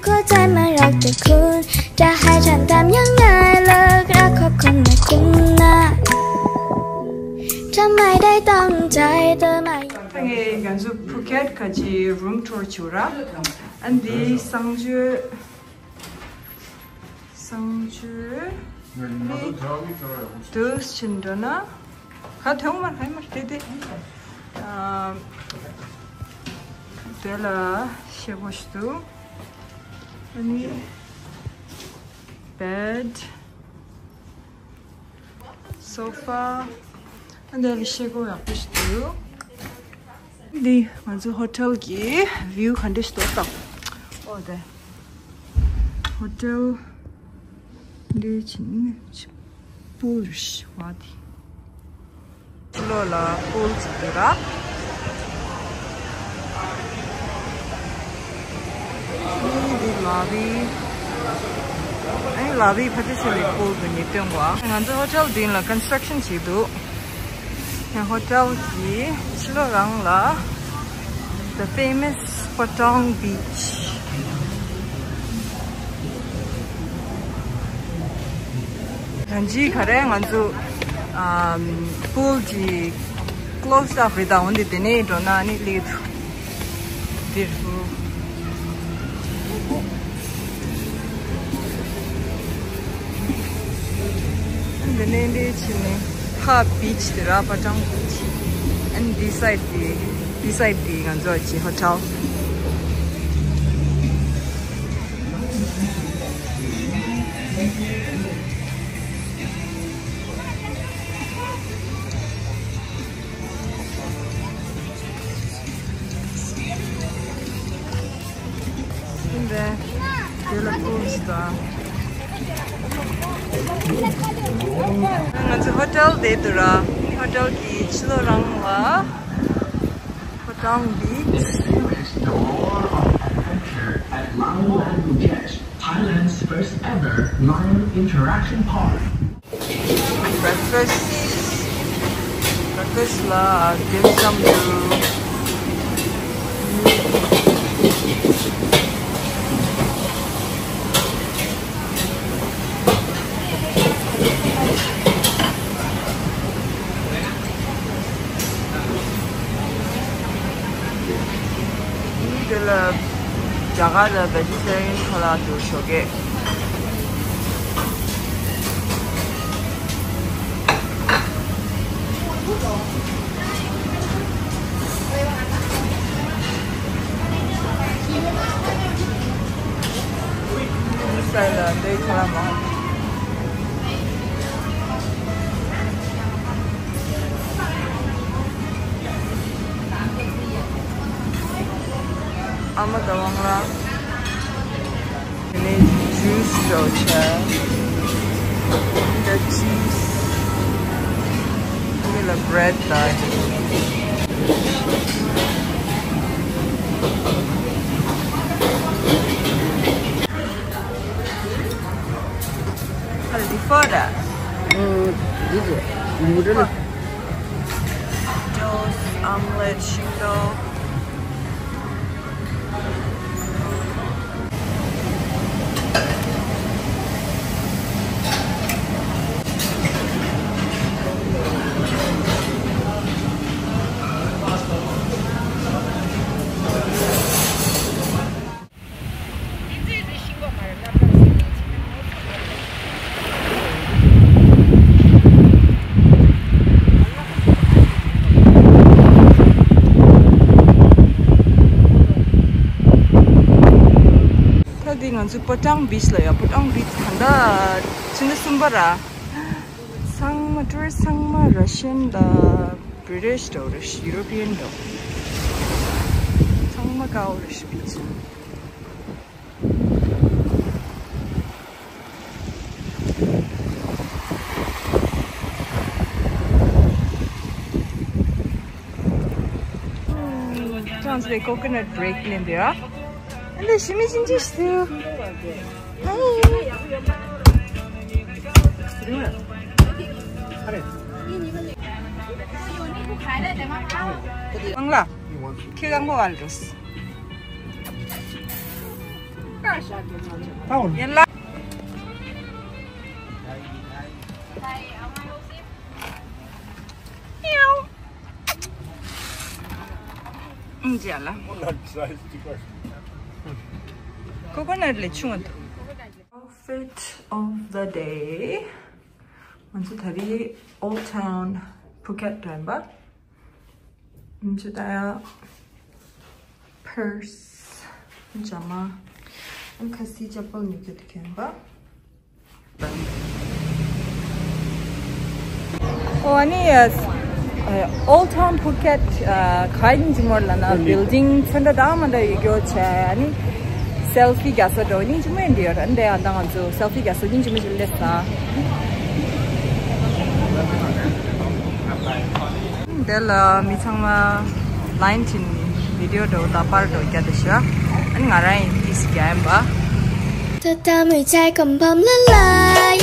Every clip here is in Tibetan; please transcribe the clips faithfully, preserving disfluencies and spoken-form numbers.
ก็ใจมันรักแต่คุณ จะให้ฉันทำยังไง เลิกรักคบคนไม่คุ้มหน้า ทำไมได้ตั้งใจ เธอมา ངས་ང་ཚོ་ཕུ་ཁེད་ཁ་ཅིག་རུམ་ཊུར་བྱུང་ར། ཨ་འདི་གསང་སྤྱོད། གསང་སྤྱོད་དུ་ཕྱིན་འགྲོ་ན། ཁ་ཐོན་མར་ཁ་མར་དེ་དེ། ཨ། དེ་ལ་ཤེལ་སྒོ་ཞིག་འདུག་ཨ་ནི་བེད། སོ་ཕ། ཨ་འདི་ལ་ཤེལ་སྒོ་ཡག་པོ་ཞིག་འདུག་འདི་ང་ཚོ་ཧོ་ཊེལ་གྱི་བིའུ་ག་འདྲ་ཞིག་འདུག་ལྟ། ཨོ་དེ། ཧོ་ཊེལ་འདི་ཕྱིན་ནས་པུལ་རེད་བ་དེ། ཕྱི་ལོགས་ལ་པུལ་ཅིག་འདུག་ར། འདི་ལ་བི། ཨ་ནི་ལ་བི་ཕ་ཏི་སི་ལི་པུལ་དུ་ནི་སྟོན་གོ་ང་ཚོ་ཧོ་ཊེལ་འདི་ལ་ཀོན་སི་ཊྲག་ཤན་བྱེད་འདུག་ཡང་ཧོ་ཊེལ་གྱི་ཕྱི་ལོགས་རང་ལ། The famous Patong Beach. གང་ཅི་ག་རེ་ང་ཚོ་ཨམ་པུལ་གྱི་ཀློ་སི་ཨབ་རེད་ད། འོན་ཏེ་དེ་ནས་འགྲོ་ན་ནི་ལེགས་འདུག་འདིར་ཧུ། འདི་ནས་འདི་ཕྱིན་ནས་ཧ་བིཆ་དེ་ར་པ་ཊང་བིཆ། ཨན་འདི་སའིཌ་དེ་འདི་སའིཌ་དེ་ང་ཚོ་ཀྱི་ཧོ་ཊེལ། འདི་ལ་པུལ་ཟེར། ང་ཚོ་ཧོ་ཊེལ་དེ་འདུག་ར། ཧོ་ཊེལ་གྱི་ཕྱི་ལོགས་རང་ལ་ཧོ་ཊེལ་འདི། At Lion Land Phuket, Thailand's first ever lion interaction park. Breakfast. Breakfast ལ་dim sum འདུག་འདི་ལ་རྒྱ་གར་ལ་vegetarian ཁོ་ལ་འདུག་ཞོགས་ཀས། ཨ་མ་དང་དབང་ལགས། དེ་ནས་ཇུས་འདྲ་བྱས། འདི་ཇུས། འདི་ལ་བྷི་རེཌ་དང་། ཨ་འདི་ཕོ་ར། ཨོ། འདི་ཟེར། ནུ་ཌལ། ཊོས། ཨོམ་ལེཊ། ཤིང་ཏོག་ད་འདི་ང་ཚོ་པ་ཊང་བིཆ་ལ་ཡོད། པ་ཊང་བིཆ་ད་ལྟ་ཕྱི་ཟླ་གསུམ་པ་ར། ཚང་མ་ཊུ་རི་སི་ཊི་ཚང་མ་ར་ཤན་དང་བྷི་རི་ཊིཤ་འདྲ་བོ་རེད། ཡུ་རོ་པི་ཡན་འདྲ་བོ། ཚང་མ་དཀར་པོ་རེད་ཤག་བིཆ། ཅང་ཚེ་ཀོ་ཀོ་ནཊ་བྷི་རེག་ནས་འདི་ར། ཨ་ལེ་ཤི་མི་ཤིན་ཅི་སུ། ཨང་ལ། ཁྱེད་རང་གོ་བ་ལ་འགྲོ། ཡིན་ལ། ཨང་ཅི་ལ། ཀོ་ཀོ་ནཊ་ལས་ཆུང་བ་འདུག Outfit of the day. ང་ཚོ་ད་རེས་Old Town Phuket འགྲོ་ཡིན་པ། ང་ཚོ་ད་ཡ་purse, ཇ་མ། ཨ་ཁ་སི་ཅ་པལ་ནི་ཚོ་དེ་གྱོན་པ། ཨོ་ཨ་ནི་Old Town Phuket ག་ཡིན་ཅི་མོར་ལ་ན་building ཚོན་ཁྲ་དང་མ་འདྲ་ཡོད་རྒྱུ་བྱས། ཨ་ནི་selfie རྒྱག་ས་འགྲོ་ནི་ཅི་མོ་ཡིན་འདི་ཡོད་ར། འདི་ཡང་ད་ང་ཚོ་selfie རྒྱག་ས་ཡིན་ཅི་མོ་ཅི་ལས་ས། དེ་ལ་མི་ཚང་མ་line བྱིན་video འགྲོ་ད་པར་འགྲོ་རྒྱ་དེ་ཤ། ཨ་ནི་ང་རང་ཡིན་ཏིས་རྒྱ་ཡིན་པ། ཐ་ཐ་མོའི་ཚལ་གོམ་བམ་ལ་ལ་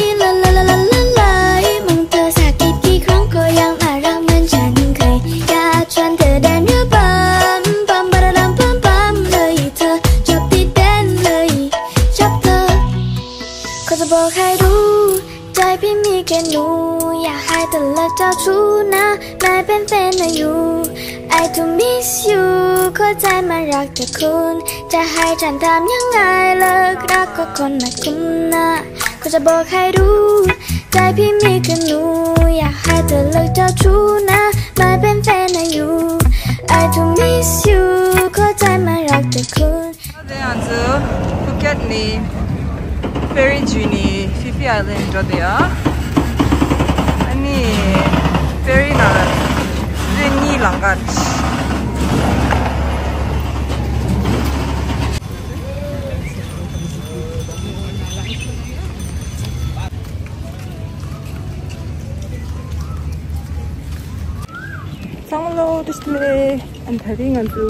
ཡི་ལ་ལ་ལ་ལ་ལ་ལ་ཡི། མང་ཐོས་ས་ཀི་ཀི་ཁྲོང་ཁོ་ཡང་ན་རང་མོན་ཆ་ནིང་ཁའི་ཡ་ཆོན་ཏེ་དན་ཡོ་བམ་བམ་བ་ར་རམ་བམ་བམ་ལ་ཡི་ཐ་ཅོབ་ཏི་དན་ལ་ཡི་ཅོབ་ཐ། ཁོ་ཚོ་བོ་ཁའི་རུ། ใจพี่มีแค่หนู อยากให้เธอเลิกเจ้าชู้นะ ไม่เป็นแฟนนะอยู่ I do miss you เข้าใจไหมรักแต่คุณ จะให้ฉันทำยังไง เลิกรักก็คนไม่คุ้มนะ ก็จะบอกให้รู้ ใจพี่มีแค่หนู อยากให้เธอเลิกเจ้าชู้นะ ไม่เป็นแฟนนะอยู่ I do miss you เข้าใจไหมรักแต่คุณ དེ་ང་ཚོ་ཕུ་ཀེད་ནས་ཕེ་རི་བརྒྱུད་ནས་ཕི་ཕི་ཨའི་ལེན་འགྲོ་དེ་ཡ། ཨ་ནི་ཕེ་རི་ནང་ལ་ཚོད་གཉིས་ལང་ག་ཚང་མ་ལོ་དུ་ཤི་ལེ། ཨན་ཐ་རི་ང་ཚོ་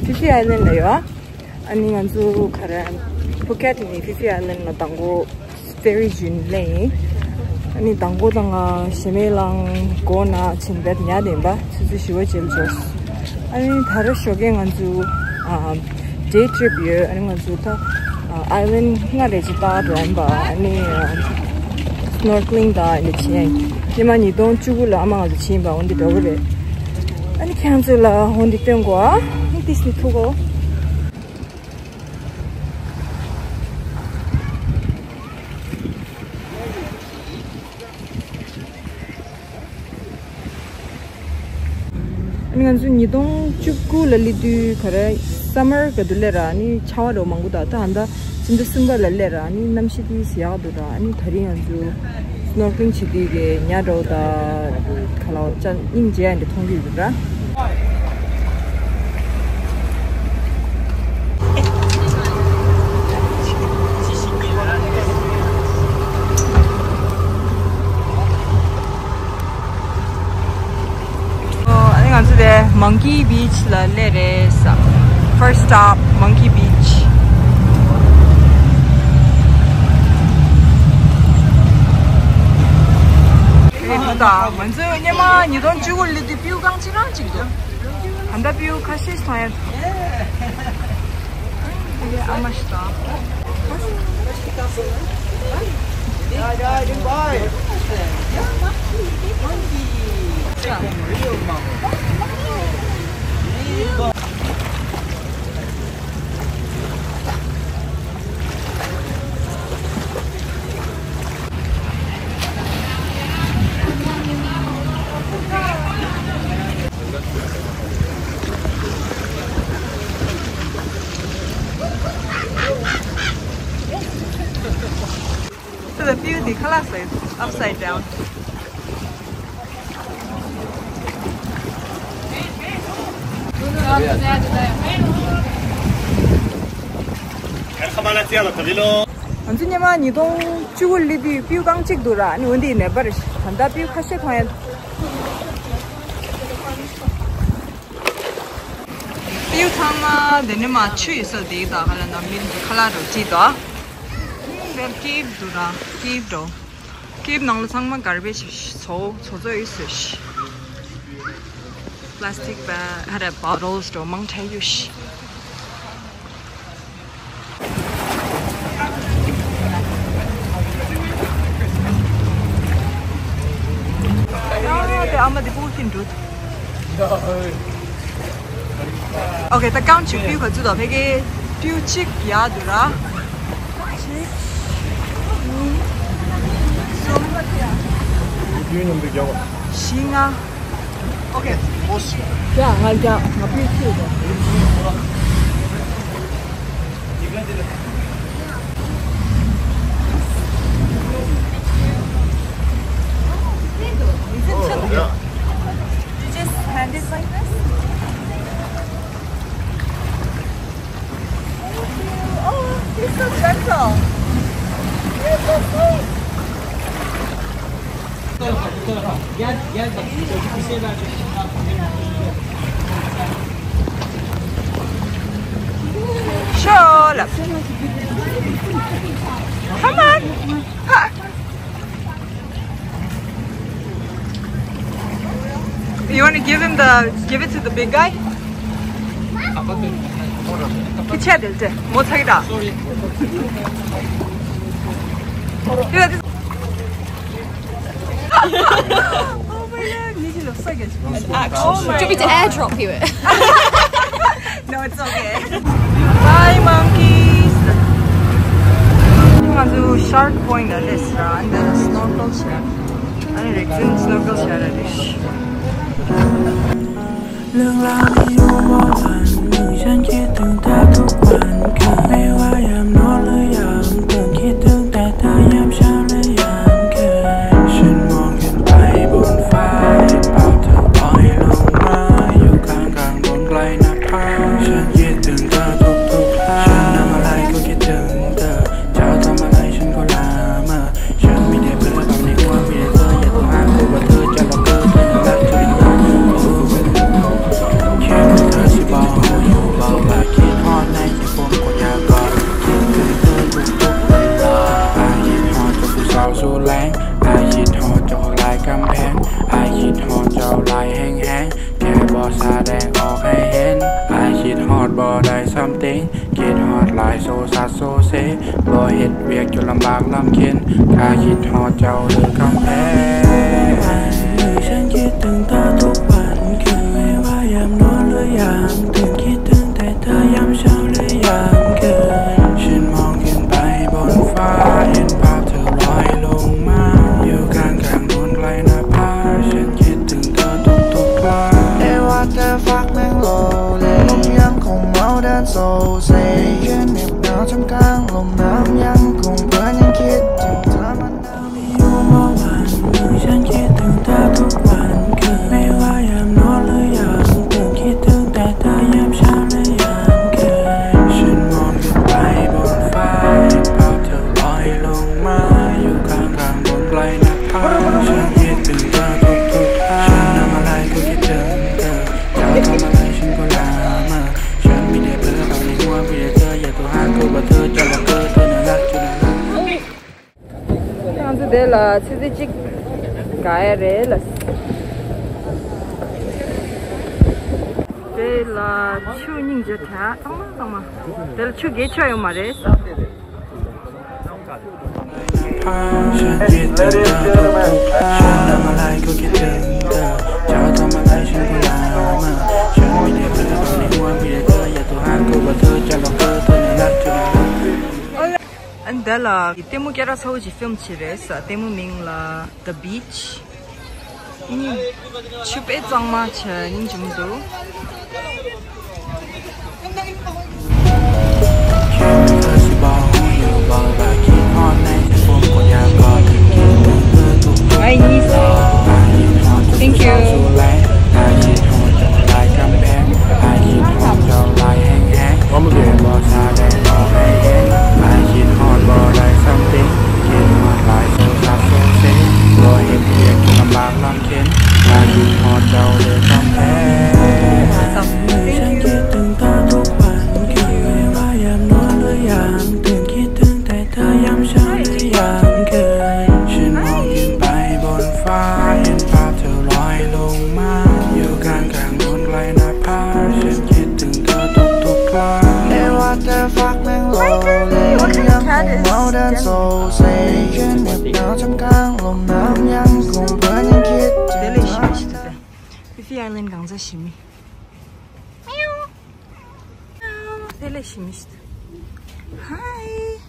ཕི་ཕི་ཨའི་ལེན་ལ་ཡོད། ཨ་ནི་ང་ཚོ་ག་རེ་ཕུ་ཀེད་ནས་ཕི་ཕི་ཨའི་ལེན་ལ་དང་པོ་ཕེ་རི་བརྒྱུད་ལེན་ཡིན། ཨ་ནི་དང་པོ་དང་ང་ཞེ་མེ་ལང་གོ་ན་ཆེན་བེད་ཉ་དེན་པ་ཚུ་ཚུ་ཞི་བ་ཅེལ་ཇོས། ཨ་ནི་ད་རེས་ཞོགས་ཀས་ང་ཚོ་day trip ཡོད། ཨ་ནི་ང་ཚོ་ད་ཨའི་ལེན་ལྔ་རེ་ཅིག་ལྟ་འགྲོ་ཡིན་པ། ཨ་ནི་snorkeling དང་ཨ་ནི་བྱེད་ཡིན། ཉི་མ་ཉིས་སྟོང་བཅུ་དགུ་ལ་ཨ་མ་ང་ཚོ་བྱེད་ཡིན་པ་འོན་ཏེ་འགྲོ་གི་རེད། ཨ་ནི་ཁྱེད་ཚོ་ལ་འོན་ཏེ་སྟོན་གོ་ཨ་ནི་ཏིས་ནི་ཐུག་གོ། ཨ་ནི་ང་ཚོ་ཉིས་སྟོང་བཅུ་དགུ་ལ་སླེབས་དུས་ག་རེ་summer ག་དུས་སླེབས་ར། ཨ་ནི་ཆར་པ་འདྲ་མང་པོ་དང་། ད་ཨ་ད་ཕྱི་ཟླ་གསུམ་པ་ལ་སླེབས་ར། ཨ་ནི་གནམ་གཤིས་དེ་ཡག་འདུག་ར། ཨ་ནི་ད་རིང་ང་ཚོ་snorkeling བྱེད་དུས་ཀྱི་ཉ་འདྲ་པོ་དང་ག་ལ་བ་ཅ་སྙིང་རྗེ་ཡ་འདྲ་མཐོང་གི་ཡོད་ར། ཨོ། ཨ་ནི་ང་ཚོ་དེ་Monkey Beach ལ་སླེབས་རེད་ས། First stop Monkey Beach. ད་ང་ཚོ་སྔོན་མ་ཉིས་སྟོང་བཅུ་དགུ་སླེབས་དུས་བིའུ་གང་ཅི་རང་ཅིག་འདུག་ད་ལྟ་བིའུ་ཁ་ཤས་མཐོང་ཡ་འདུག་ཨ་མ་ཞིག་དང་། ད་ལྟ་བིའུ་འདི་ཁ་ལག་ཟ་ཡི་འདུག upside down. ང་ཚོ་སྔོན་མ་ཉིས་སྟོང་བཅུ་དགུ་སླེབས་དུས་བིའུ་གང་ཅིག་འདུག་ར། ཨ་ནི་འོན་ཏེ་ནེ་བར་ད་ལྟ་བིའུ་ཁ་ཤས་མཐོང་ཡ། བིའུ་ཚང་མ་དེ་ནས་མར་ཆུ་ཡོད་ས་དེ་དང་ཁ་ལག་ནང་མི་ཁ་ལག་འདྲ་པོ་ཅིག་འདུག་དེར་ཀེབ་འདུག་ར། ཀེབ་འདྲ་པོ། ཀེབ་ནང་ལ་ཚང་མ་garbage བཟོ་བཟོ་བཟོ་ཡོད་ས་ཞིག plastic bag ཧ་ར་bottles འདྲ་པོ་མང་དྲགས་ཡོད་ཞིག་འདི་པུ་ཤིན་འགྲོ། ཨོ་ཁེ། ད་ཀའུན་ཅིག་པིའུ་ག་ཚོད་དང་ཕ་གི་པིའུ་གཅིག་ཡག་འདུག་ར། གཅིག་གཉིས། གསུམ། བཞི་ལྔ། ཨོ་ཁེ། ཡ་ང་རྒྱ་ང་པིའུ་གཅིག་དང་། You just hand it like this? Thank you. Oh, he's so gentle. You're so sweet. Sure. Come on. You want to give him the, give it to the big guy? Kichadil te, mo thagda. Oh my God, you look so good. An axe. Oh my God. Do you want me to airdrop you it? No, it's okay. Bye, monkeys. ང་ཚོ་Shark Point ལ་སླེབས་སོང་། ཨ་ནི་སྣོར་ཀལ་བྱས། ཨ་ནི་རིག་འཛིན་སྣོར་ཀལ་བྱས་ར་རེད། I hit hard, เจ้าลายแห้งๆ แค่บ่แสดงออกให้เห็น I hit hard บ่ได้ something คิดฮอดหลาย so sad so sad บ่เฮ็ดเวียกจนลำบากลำเค็ญ ถ้าคิดฮอดเจ้าหรือกำแพง ฉันคิดถึงเธอทุกวันคืน ไม่ว่ายามนอนหรือยามตื่น คิดถึงแต่เธอยามเช้าหรือยามคืน ฉันมองขึ้นไปบนฟ้า เห็นภาพเธอลอยลงมา อยู่ข้างๆ บนไกลนภา ฉันคิดถึงเธอทุกๆ ครั้ง แต่ว่าเธอฟักแมงโลเลย ลมยังคงเมาเดินโซเซ ยืนเหน็บหนาวท่ามกลางลมหนาว ยังคงเพลินยังคิดถึงเธอเหมือนเดิม อยู่เมื่อวานนี้ ฉันคิดถึงเธอทุกวันคืน ไม่ว่ายามนอนหรือยามตื่น คิดถึงแต่เธอยามเช้าและยามคืน ฉันมองขึ้นไปบนฟ้า เห็นภาพเธอลอยลงมา อยู่ข้างๆ บนไกลนภา ฉันคิดถึงเธอทุกๆ ครั้ง ฉันทำอะไรก็คิดถึงเธอ เธอทำอะไรฉันก็ละเมอ ฉันมีแต่เธอภายในหัว มีแต่เธอ อยากโทรหาเธอ ว่าเธอจะรักเธอ เธอน่ารัก เธอน่ารัก ང་ཚོ་དེ་ལ་ཆུ་ཚོད་གཅིག་འགོར་ཡ་རེད་ལ། དེ་ལ་ཆུ་སྙིང་རྗེ་དྲགས། གཙང་མ་གཙང་མ། དེ་ལ་ཆུ་རྒྱས་ཆག་ཡོད་མ་རེད། ཨ་ནི་འདི་ལ་ལྟད་མོ་སྐད་གྲགས་ཚ་བོ་ཅིག་ཕིལམ་བྱས་རེད་ས། ལྟད་མོ་མིང་ལ་The Beach། ཨ་ནི་ཆུ་དཔེ་གཙང་མ་བྱས་སྙིང་རྗེ་མོ་འདུག Thank you. Awesome. Thank you. เธอยามเช้าและยามคืน ฉันมองขึ้นไปบนฟ้า เห็นภาพเธอลอยลงมา อยู่ข้างๆ บนไกลนภา ฉันคิดถึงเธอทุกๆ ครั้ง แต่ว่าเธอฟักแมงโลเลย ยังคงเมาเดินโซเซ ยืนเหน็บหนาวท่ามกลางลมหนาว ยังคงเพลินยังคิดถึงเธอ Sea Island གང་ཚ་ཞི་མི། མིའུ། མིའུ། དེ་ལས་ཞི་མི་ཞིག་ཧའི།